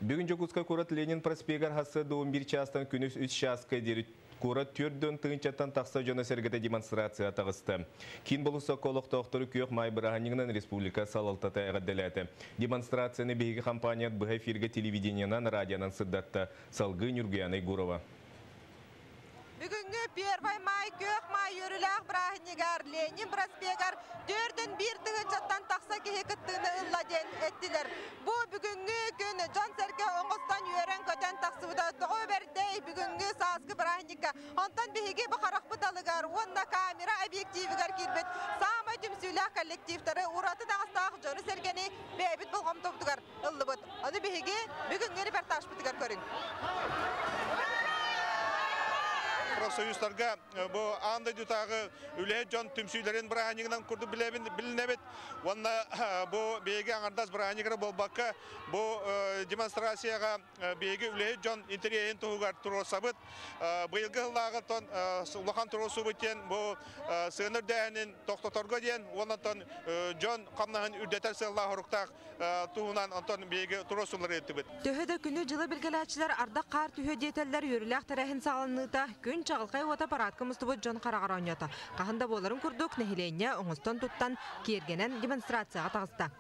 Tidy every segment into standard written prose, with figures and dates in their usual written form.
Бүгүн Дьокуускай куорат Ленин проспегар сарсыарда 11 чаастан күнүс 3 чааска диэри куорат 4 тыһыынчаттан тахса дьоно-сэргэтэ демонстрация таҕыста. Киин болуоссакка олохтоохтору Күөх Маай бырааһынньыгынан республика салалтата эҕэрдэлээтэ. Демонстрацияны биһиги хампаанньабыт быһа эфиргэ телевидениенан, радионан сырдатта. Салгыы Нюргуяна Егорова. Бүгүҥҥү Первый май Күөх Маай үөрүүлээх бырааһынньыгар Ленин проспегар 401 тыһыынчаттан тахса киһи кыттыыны ылла диэн эттилэр. Бу бүгүҥҥү күн дьон-сэргэ оҥостон үөрэн-көтөн тахсыбыта тоҕо бэрдэй бүгүҥҥү сааскы бырааһынньыкка. Онтон биһиги бу харахпыт алыгар уонна камера объективигэр киирбит саамай түмсүүлээх коллективтары ураты таҥастаах дьону-сэргэни бэйэбит болҕомтобутугар ыллыбыт. Ону биһиги бүгүҥҥү репортажпытыгар көрүҥ. Профсоюзтарга бу аан дойдутааҕы үлэһит дьон түмсүүлэрин бырааһынньыгынан курдук билэбин билинэбит. Уонна бу биһиги аҥардас бырааһынньыгара буолбакка, бу демонстрацияҕа биһиги үлэһит дьон интэриэһин туһугар туруорсабыт. Быйылгы сыллааҕыттан улахан туруорсуубут диэн бу сыана үрдээһинин тохтоторго диэн уонна дьон хамнаһын үрдэтэр сыаллаах соруктаах туһунан онтон биһиги туруорсуулары ыыттыбыт. Төһө да күнү-дьылы билгэлээччилэр ардах-хаар түһүө диэтэллэр, үөрүүлээх тэрээһин саҕаланыыта күн чаҕылхай уота параадка мустубут дьон хараҕар оонньоото. Хаһан да буоларын курдук, нэһилиэнньэ оҥостон туттан, киэргэнэн демонстрацияҕа таҕыста.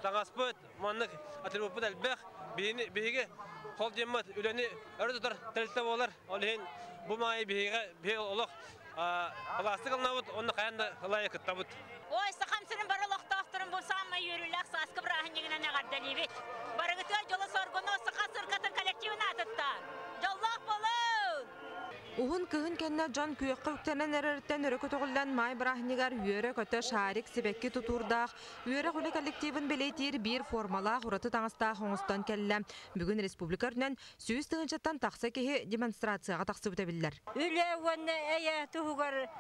Таҥаспыт, маннык атрибуппут элбэх. Биһиги хол диэммит үлэни өрө тутар тэрилтэ буолар. Ол иһин бу маайы биһиги биһи олох пластик ылынабыт, онно хайаан да ылайа кыттабыт. Ой, Сахам сирин бары олохтоохторун бу саамай үөрүүлээх сааскы бырааһынньыгынан эҕэрдэлиибит. Барыгытыгар дьолу-соргуну Саха циркатын коллективын аатыттан! Дьоллоох буолун! Уһун кыһын кэннэ дьон күөххэ үктэнэн эрэриттэн өрө көтөҕүллэн маай бырааһынньыгар үөрэ-көтө шарик, сибэкки тутуурдаах, үөрэх үлэ коллективын бэлиэтиир биир формалаах ураты таҥастаах оҥостон кэллэ. Бүгүн республика үрдүнэн 100 тыһыынчаттан тахса киһи демонстрацияҕа тахсыбыта биллэр. Үлэ уонна эйэ туһугар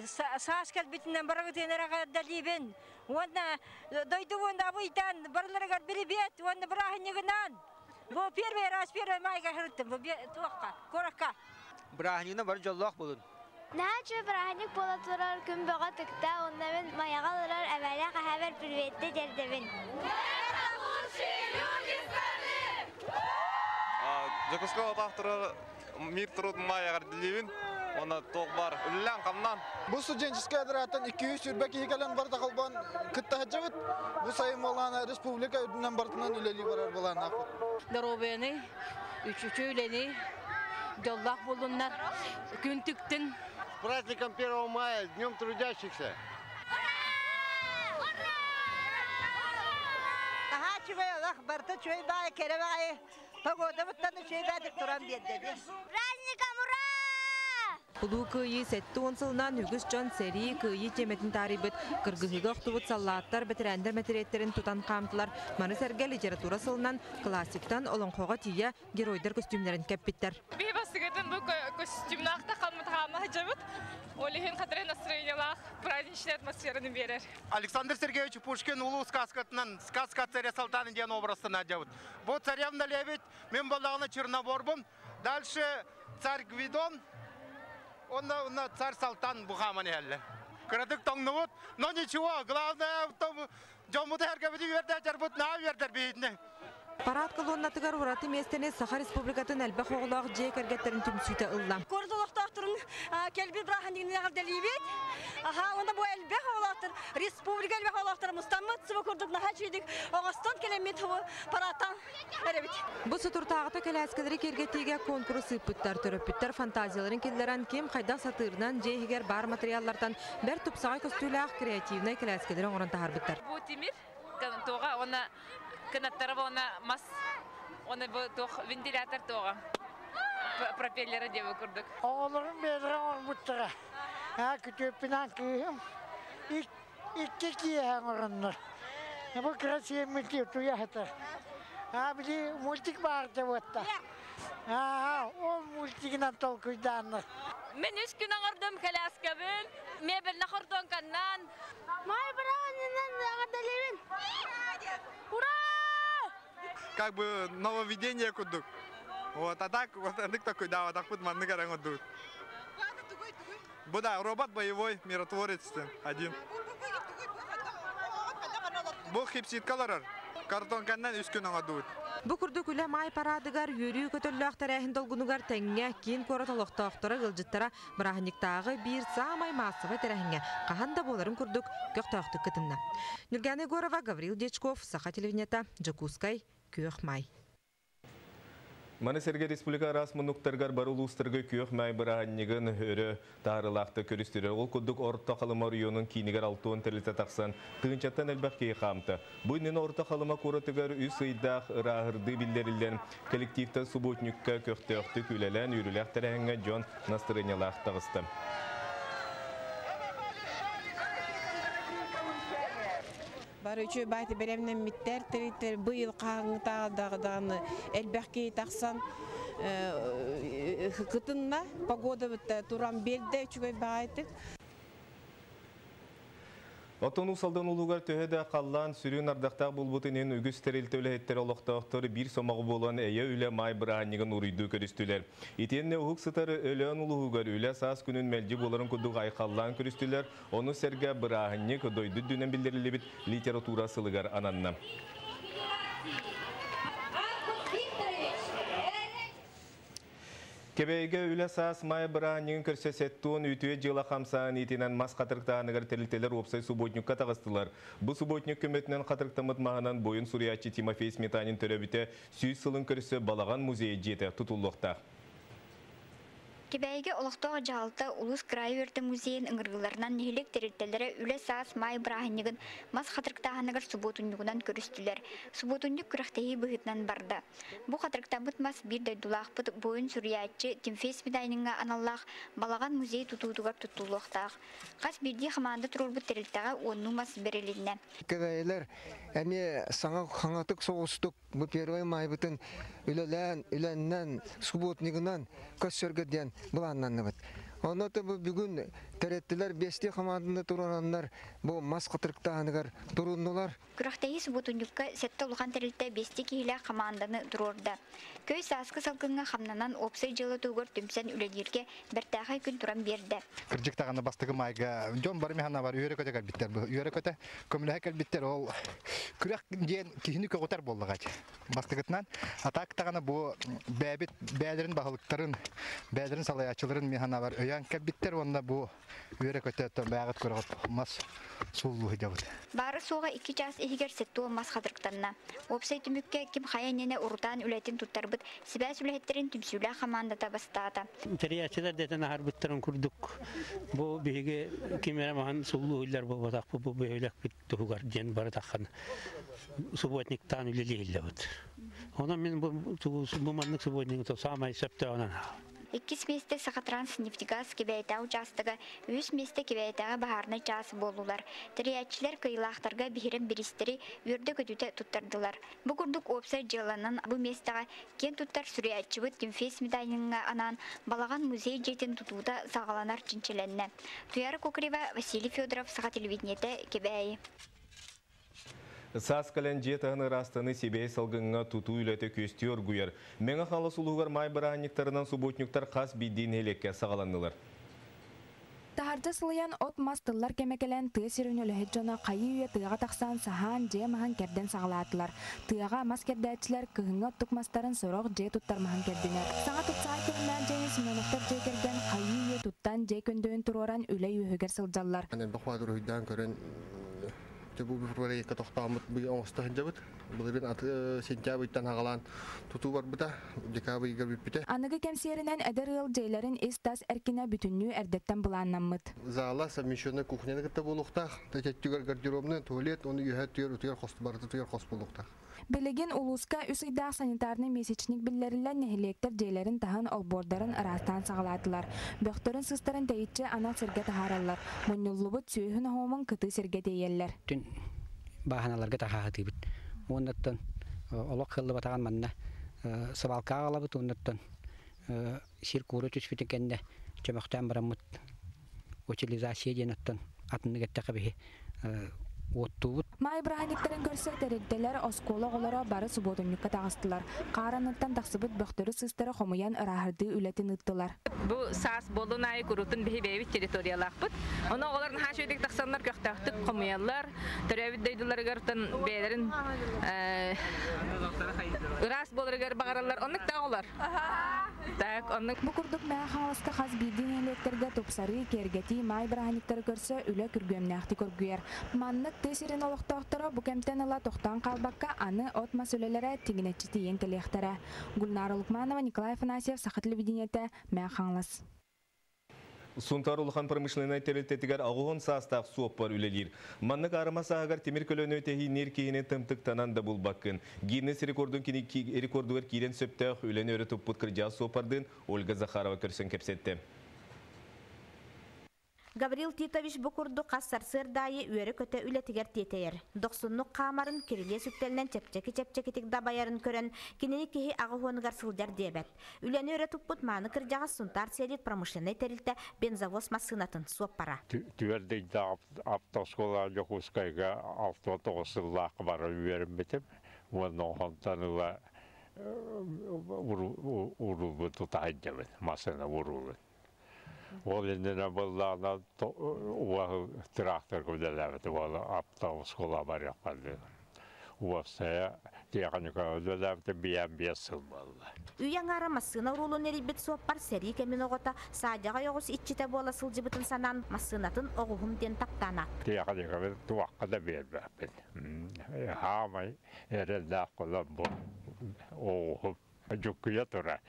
саас кэлбитинэн барыгытын эҕэрдэлиибин уонна дойду уонна абыйтан барыларыгар бирибиэт уонна бырааһынньыгынан бу первый раз первый майга сырыттым бу туохха куоракка. Бырааһынньыгынан бары дьоллоох буолун. Наһаа үчүгэй бырааһынньык буола турар, күн бөҕө тыкта, уонна мин Майаҕа олорор эбээлээх эһээбэр приветти тиэрдэбин. Это лучшие люди страны! Дьокуускай олохтоохторо Мир труд май эҕэрдэлиибин уонна туох баар үлэлээн-хамнаан. Бу студенческай отрядтан 220 киһи кэлэн барыта холбоон кытта сылдьабыт. Бу сайын буоллаҕына республика үрдүнэн барытынан үлэлии барар былааннаахпыт. Доруобуйаны, үчүгэй үлэни, дьоллоох буоллуннар, күн түктүн. С праздником 1 мая, с Днем трудящихся! Наһаа үчүгэй олох, барыта үчүгэй баҕайы, кэрэ баҕайы. Погода буттан үчүгэй баҕайытык туран биэрдэ дии. Праздником ура! Улуу Кыайыы 70 сылынан үгүс дьон сэрии, кыайыы тиэмэтин таарыйбыт кыргыһыыга охтубут саллааттар, бэтэрээннэр мэтириэттэрин тутан хаамтылар. Маны сэргэ литература сылынан классиктан олоҥхоҕо тиийэ геройдар көстүүмнэрин кэппиттэр. Биһи бастыгытын бу костюмнаахта хаммыт хаама сылдьабыт. Ол иһин хатыры настроениелаах праздничный атмосфераны биэрэр. Александр Сергеевич Пушкин улуу сказкатынан «Сказка о царе Салтане» диэн образтан дьабыт. Бу царевна Лебедь, мин боллаҕына Черноборбун. Дальше царь Гвидон, онно царь Салтан бухаман иһэллэр. Кыратык тоҥнубут, но ничего, главное в том, дьоммуту эргэбити үөрдээчэрбут наа үөрдэр биһитини. Парад колоннатыгар ураты миэстэни Саха Республикатын элбэх оҕолоох дьиэ кэргэттерин түмсүүтэ ылла. Куорат олохтоохторун кэлбит бырааһынньыгын эҕэрдэлиибит. Аха, уонна бу элбэх оҕолоохтор, республика элбэх оҕолоохторо мустаммыт, субу курдук наһаа үчүгэйдик оҥостон кэлэммит парадтан эрэбит. Бу соторутааҕыта кэлээскэлэри киэргэтиигэ конкурс ыыппыттар. Төрөппүттэр фантазияларын киллэрэн, ким хайдах сатыырынан дьиэ иһигэр баар материаллартан бэрт тупсаҕай көстүүлээх креативнай кэлээскэлэри оҥорон таһаарбыттар. Бу тимир туоҕа уонна кынаттара уонна мас уонна бу туох вентилятор туоҕа пропеллера диэбит курдук. Оҕолорум бэйэлэрэ оҥорбуттара. Аа күтүөппүнээн кыыһым икки киэһэ оҥороннор. Бу кыра сиэммит утуйа сытар. Аа били мультик баар буотта. Аа ол мультигынан толкуйдааннар. Мин үс күн оҥордум коляскабын, мебельна хордуоҥканнан. Маай бырааһынньыгынан эҕэрдэлиибин! Ура! Как бы нововведение курдук. Вот, а так, вот, анык такой, да, вот так вот маннык эрэ оҥордубут. Бу да, робот боевой, миротворец один. Бу хипситка олорор. Картонканнан үс күн оҥордубут. Бу курдук үлэ маай параадыгар үөрүү көтөллөөх тэрээһин долгунугар тэҥҥэ киин куорат олохтоохторо ыалдьыттара бырааһынньыктааҕы биир саамай маассабай тэрээһиҥҥэ хаһан да буоларын курдук көхтөөхтүк кытынна. Нюргана Егорова, Гаврил Дьячков, Саха телевидениета, Дьокуускай, Күөх Маай. Маны сэргэ республика араас муннуктарыгар бары улуустарга күөх маай бырааһынньыгын өрө таарылаахта көрүстүлэр. Ол курдук Орто Халыма оройуонун киинигэр 60 тэрилтэ тахсан, тыһыынчаттан элбэх киһи хаамта. Бу иннинэ Орто Халыма куоратыгар үс ыйдаах ырааһырдыы биллэриллэн, коллективтар субботникка көхтөөхтүк үлэлээн, үөрүүлээх тэрээһиҥҥэ дьон настырыанньалаах таҕыста. Бары үчүгэй баайты бэлэмнэммиттэр, тэрилтэлэр быйыл хаһааҥҥытааҕы даҕаны элбэх киһи тахсан кытынна, погода туран биэрдэ үчүгэй баҕайытык. Оттон Уус Алдан улуугар төһө да халлаан сүрүн ардахтаах буолбутун иһин үгүс тэрилтэ үлэһиттэрэ олохтоохтор биир сомоҕо буолан эйэ үлэ маай бырааһынньыгын уруйдуу көрүстүлэр. Итиэннэ уһук сытар Өлөөн улууһугар үлэ саас күнүн мэлдьи буоларын курдук айхаллаан көрүстүлэр, Ону сэргэ бырааһынньык дойду үрдүнэн биллэриллибит литература сылыгар ананна. Кэбээйигэ үлэ саас маай бырааһынньыгын көрсө 70 үтүө дьыала хамсааһын иитинэн мас хатырыктааһыныгар тэрилтэлэр уопсай субботникка таҕыстылар. Бу субботник көмөтүнэн хатырыктаммыт маһынан буойун суруйааччы Тимофей Сметанин төрөөбүтэ 100 сылын көрсө балаҕан музейа дьиэтэ тутуллуохтаах. Кэбээйигэ олохтоох дьаһалта улуус кыраайы үөрэтэр музейын ыҥырыыларынан нэһилиэк тэрилтэлэрэ үлэ-саас маай бырааһынньыгын мас хатырыктааһыныгар субуотунньугунан көрүстүлэр. Субуотунньук күрэхтэһии быһыытынан барда. Бу хатырыктаммыт мас биир дойдулаахпыт буойун суруйааччы Тимофей Сметаниҥҥа аналлаах балаҕан музей тутуутугар туттуллуохтаах. Хас биирдии хамаанда туруорбут тэрилтэҕэ уоннуу мас бэрилиннэ. Кэбээйилэр эмиэ саҥа хаҥатык соҕустук Бу Первай Майбытын үлэлээн, үлэннэн, субботнигынан көрсөргө диэн былааннанныбыт. Онно бу бүгүн тэрэттилэр биэстии хамаанданы туруораннар бу мас хатырыктааһыныгар туруннулар. Күрэхтэһии субуотунньукка сэттэ улахан тэрилтэ биэстии киһилээх хамаанданы туруорда. Көй сааскы салгыҥҥа хамнанан уопсай дьыала туһугар түмсэн үлэлииргэ бэртээхэй күн туран биэрдэ. Кырдьык даҕаны бастакы маайга дьон бары механа бар үөрэ-көтө кэлбиттэр. Үөрэ-көтө көмөлөһө кэлбиттэр. Ол күрэх диэн киһини көҕүтэр буоллаҕа. Бастакытынан, атак даҕаны бу бэйэбит бэйэлэрин баһылыктарын, бэйэлэрин салайааччыларын механа бар өйөөн кэлбиттэр уонна бу үөрэ-көтө бэйэҕит көрөҕүт мас сууллуу сылдьабыт. Баара-суоҕа икки чаас иһигэр сеттуо мас хатырыктанна. Уопсай түмүккэ ким хайа иннинэ урутаан үлэтин туттарбыт сибээс үлэһиттэрин түмсүүлээх хамаандата бастаата. Тэрийээччилэр дэтэн аһарбыттарын курдук бу биһиги ким эрэ маһын суллуу иһиллэр буолбатахпыт бу бөһүөлэкпит туһугар диэн бары таххан субботниктаан үлэлииллэбит. Онон мин бу маннык субботник саамай сөптөөҕүнэн Иккис миэстэ Сахатранснефтегаз Кэбээйэтээҕи учаастага, үһүс миэстэ Кэбээйэтээҕи баһаарынай чаас буоллулар. Тэрийээччилэр кыайыылаахтарга биһирэм бириистэри үөрдэ-көтүтэ туттардылар. Бу курдук уопсай дьыаланан бу миэстэҕэ киэн туттар суруйааччыбыт Тимофей Сметаниҥҥа анаан балаҕан музей дьиэтин тутуута саҕаланар чинчилэннэ. Туяра Кокорева, Василий Федоров, Саха телевидениетэ, Кэбээйи. Саас кэлэн дьиэ таһын ыраастаны сибиэһэй салгыҥҥа тутуу үлэтэ күөстүү оргуйар. Мэҥэ Хаҥалас улууһугар маай бырааһынньыктарынан субботниктар хас биирдии нэһилиэккэ саҕаланнылар. Таһырдьа сылыйан от-мас тыллар кэмэ кэлэн, тыа сирин үлэһит дьоно хайыы-үйэ тыаҕа тахсан саһаан, дьиэ маһын кэрдэн саҕалаатылар. Тыаҕа мас кэрдээччилэр кыһыҥҥы оттук мастарын сорох дьиэ туттар маһын кэрдинэр. Саҥа тупсаҕай көрүҥнээх дьиэни Семеновтар дьиэ кэргэн хайыы-үйэ туттан, дьиэ көндөйүн туруоран үлэ үөһүгэр сылдьаллар. Элбэх уруһуйдаан көрөн Дьэ бу проекка тохтооммут быйыл оҥосто сылдьабыт. Былырыын аты сентябрьтан аҕалаан тутуу барбыта, декабрь ыйга бүппүтэ. Аныгы кэмсиэринэн эдэр ыал дьиэлэрин ис-тас эркинэ бүтүннүү эрдэттэн былааннаммыт. Зала совмещенная кухняны кытта буолуохтаах. Өттүгэр гардеробный, туалет, оны үөһэ өттүгэр утуйар хос барыта утуйар хос буолуохтаах. Билигин улууска үс ыйдаах санитарнай месячник биллэриллэн нэһилиэктэр дьиэлэрин таһын, олбуордарын ыраастаан саҕалаатылар. Бөхтөрүн-сыыстарын тэйиччи анал сиргэ таһаараллар. Мунньуллубут сүөһү ноһуомун кытыы сиргэ тиэйэллэр. Түн бааһыналарга таһааһытыыбыт. Уоннаттан олох кыаллыбатаҕын манна сыбаалкаҕа аҕалабыт уоннаттан сир куура түспүтүн кэннэ чөмөхтөөн бараммыт утилизация диэн оттон атыннык эттэххэ биһи Оттуубут. Маай бырааһынньыктарын көрсө тэрилтэлэр, оскуола оҕолоро бары субуотунньукка таҕыстылар. Хаар анныттан тахсыбыт бөхтөрү-сыыстары хомуйан ырааһырдыы үлэтин ыыттылар. Бу саас буоллун аайы куруутун биһи бэйэбит территориялаахпыт. Ону оҕолор наһаа үчүгэйдик тахсаннар көхтөөхтүк хомуйаллар. Төрөөбүт дойдуларыгар бэйэлэрин ыраас буоларыгар баҕараллар. Оннук да оҕолор. Так, оннук. Бу курдук Мэҥэ Хаҥаласка хас биирдии нэһилиэктэргэ тупсарыы, киэргэтии, маай бырааһынньыктары көрсө үлэ күргүөмнээхтик оргуйар. Маннык тыа сирин олохтоохторо бу кэмтэн ыла тохтоон хаалбакка, аны от-мас үлэлэрэ тигинэччи тиийэн кэлиэхтэрэ. Гульнара Лукманова, Николай Афанасьев, Саха телевидениетэ, Мэҥэ Хаҥалас. Сунтаар улахан промышленнай тэрилтэтигэр 80 саастаах суоппар үлэлиир. Маннык аарыма сааһыгар тимир көлөнү тэһиинниир киһини тымтыктанан да булбаккын. Гиннес рекордун рекордугар киирэн сөптөөх үлэни өрө туппут кырдьаҕас суоппардыын Ольга Захарова көрсөн кэпсэтти. Гаврил Титович бу курдук хас сарсыарда аайы үөрэ-көтө үлэтигэр тиэтэйэр. Дохсуннук хаамарын, кирилиэс үктэлинэн чэпчэки-чэпчэкитик дабайарын көрөн, кинини киһи аҕыһуоныгар сылдьар диэбэт. Үлэни өрө туппут мааны кырдьаҕас Сунтаар Селит промышленнай тэрилтэ бензовоз массыынатын суоппара. Түөрт ыйдаах автоскуола Дьокуускайга 69 сыллаах баран үөрэммитим. Уонна онтон ыла уруулбун тута сылдьабын, массыына уруулун. Ол иннинэ быллаана уоһу тыраахтарга үлэлээбитим, ол автоскуола барыахпар диэн. Уопсайа тиэхиньикаҕа үлэлээбитим биээн 5 сыл буолла. Үйэ аҥаара массыына уруулун эрийбит суоппар сэрии кэмин оҕото саадьаҕай оҕус иччитэ буола сылдьыбытын санаан массыынатын оҕуһум диэн таптаан ааттыыр. Тиэхиньикабын туохха да биэрбэппин. Хаамай эрэллээх буолан бу оҕуһум дьуккуйа тура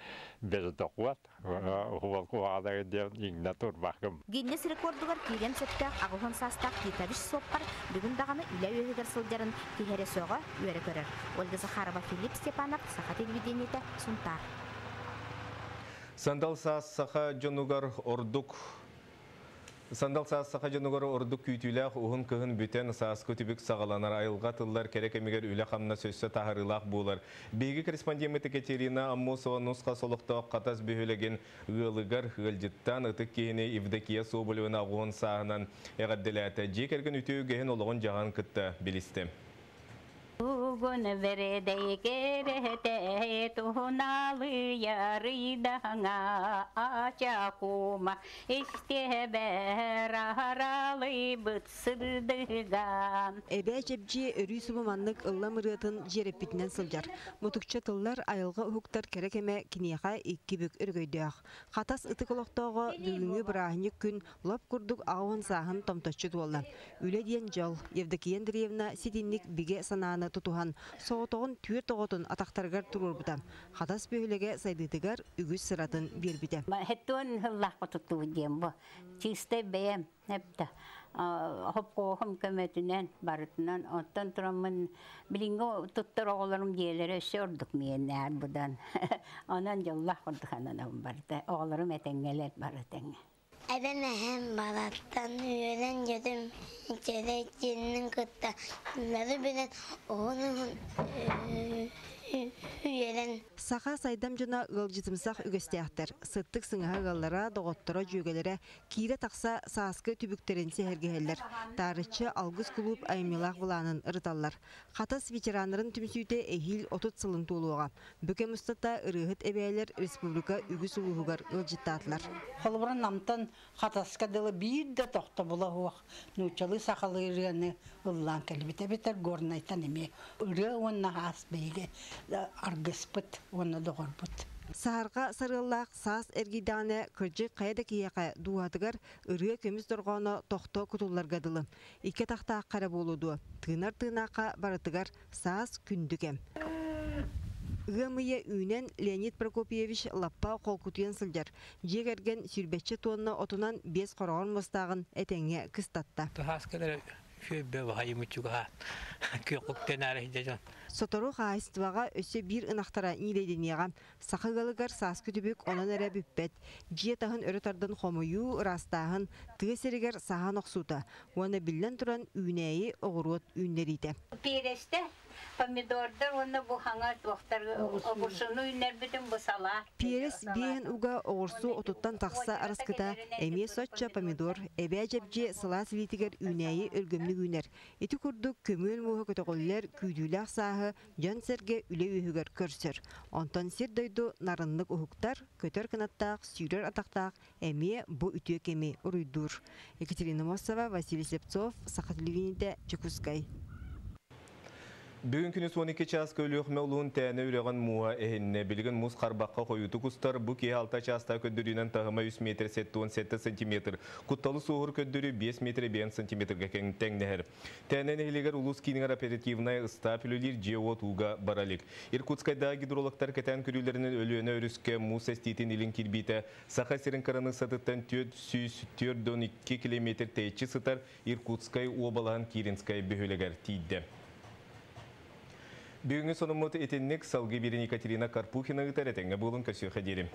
бездохуот уол куһаҕана диэн иҥнэ турбакым. Гиннес рекордугар киириэн сөптөөх 80 саастаах Титович суоппар бүгүн даҕаны үлэ үөһүгэр сылдьарын киһи эрэ сөҕө, үөрэ көрөр. Ольга Захарова, Филипп Степанов, Саха телевидениетэ, Сунтаар. Сандал саас саха дьонугар ордук Сандал саас саха дьонугар ордук күүтүүлээх уһун кыһын бүтэн, сааскы түбүк саҕаланар, айылҕа тыллар кэрэ кэмигэр үлэ-хамнас өссө таһаарыылаах буолар. Биһиги корреспондеммыт Екатерина Аммосова нус-хас олохтоох Хатас бөһүөлэгин ыалыгар ыалдьыттаан ытык киһини Евдокия Соболеваны 80 сааһынан эҕэрдэлээтэ. Дьиэ кэргэн үтүө үгэһин олоҕун-дьаһаҕын кытта билистэ. Тугун бэрэдэй кэрэһэтэ туһуналыйар ыйдаҥа ача кума истиэбэр аһаралыйбыт сырдыга. Эбээ Чэбдьиэ өрүү субу маннык ыллам ырыатын дьиэрэппитинэн сылдьар. Мутукча тыллар айылҕа уһуктар кэрэ кэмэ киниэхэ икки бүк өрөгөйдөөх. Хатас ытык олохтооҕо бүгүҥҥү бырааһынньык күн лоп курдук 80 сааһын томточчу туолла. Үлэ диэн дьол. Евдокия Андреевна ситинник бигэ санааны тутуһан, соҕотоҕун түөрт оҕотун атахтарыгар туруорбута. Хатас бөһүөлэгэ сайдыытыгар үгүс сыратын биэрбитэ. Хэттуон сыллаахха туттубут диэн бу. Чистай бэйэм эптэ хопкоохум көмөтүнэн барытынан оттон тураммын билиҥҥи туттар оҕолорум дьиэлэрэ өссө ордук миэннээр будан. Онон дьоллоох курдук ананабын барыта. Оҕолорум этэҥҥэлэр бары тэҥҥэ. Эбэм эһэм бараттан үөрэн дьүтүм ичэрэй дьиэнин кытта бары билэн уһун уһун үөрэн. Саха сайдам дьоно ыалдьытымсах үгэстээхтэр. Сыттык сыҥаһа ыаллара, доҕотторо, дьүөгэлэрэ киирэ-тахса сааскы түбүктэрин сэһэргэһэллэр. Таарыччы Алгыс кулууп айымньылаах былаанын ырыталлар. Хатас ветераннарын түмсүүтэ эһиил 30 сылын туолуоҕа. Бу кэм устата ырыаһыт эбээлэр республика үгүс улууһугар ыалдьыттаатылар. Холобура, Намтан Хатаска дылы биир да тохтобула суох нууччалыы сахалыы ырыаны ыллаан кэлбит эбэтэр Горнайтан эмиэ ырыа уонна аас биһиги аргыспыт уонна доҕорбут. Саһарҕа сарыаллаах саас эргийдэҕинэ кырдьык хайа да киһиэхэ дууһатыгар ырыа көмүс дорҕооно тохто кутулларга дылы. Икки атахтаахха эрэ буолуо дуо, тыынар тыынаахха барытыгар саас күндү кэм. Ыам ыйа үүнэн Леонид Прокопьевич лаппа холкутуйан сылдьар. Дьиэ кэргэн сүүрбэччэ туонна отунан биэс хороҕор муостааҕын этэҥҥэ кыстатта. Хаскалар үөббэ баһайымыччугаһаан күөхүктэнээр дьон. Сотору хаһаайыстыбаҕа өссө биир ынахтара ньиилэйдэниэҕэ. Саха ыалыгар сааскы түбүк онон эрэ бүппэт. Дьиэ таһын өрө тардан хомуйуу, ыраастааһын, тыа сиригэр саһаан охсуута уонна биллэн туран үүнээйи оҕуруот үүннэриитэ. Пиэрэстэ Помидордар уонна бу хаҥа туохтар огурсуну үүннэрбитим бу салаа. Перец биэһин уга оҕурсу отуттан тахса араскыта эмиэ соччо помидор, эбээ дьэбдьиэ сылаас илиитигэр үүнээйи өлгөмнүк үүнэр. Ити курдук көмүөл мууһа көтөҕүллэр күүтүүлээх сааһы дьон-сэргэ үлэ үөһүгэр көрсөр. Онтон сир-дойду нарыннык уһуктар, көтөр кынаттаах, сүүрэр атахтаах эмиэ бу үтүө кэми уруйдуур. Екатерина Мосова, Василий Слепцов, Саха телевидениетэ, Дьокуускай. Бүгүн күнүс 12 чааска Өлүөхүмэ улууһун Тээнэ үрэҕин мууһа эһиннэ. Билигин муус харбахха хойуутук устар. Бу киэһэ 6 чаастаах көрдөрүүнэн таһыма 3 метр 77 сантиметр. Кутталы суоһуур көрдөрүү 5 метр 5 сантиметрга тэҥнэһэр. Тээнэ нэһилиэгэр улуус киинигэр оперативнай ыстаап үлэлиир, дьиэ-уот ууга бара илик. Иркутскайдааҕы гидрологтар кэтээн көрүүлэринэн Өлүөнэ өрүскэ муус эстиитин илин кирбиитэ Саха сирин кыраныыссатыттан 442 километр тэйиччи сытар Иркутскай уобалаһын Киринскай бөһүөлэгэр тиийдэ. Бүгүҥҥү сонуммут итинник, салгыы биэрин Екатерина Карпухина ыытар, этэҥҥэ буолун, көрсүөххэ диэри.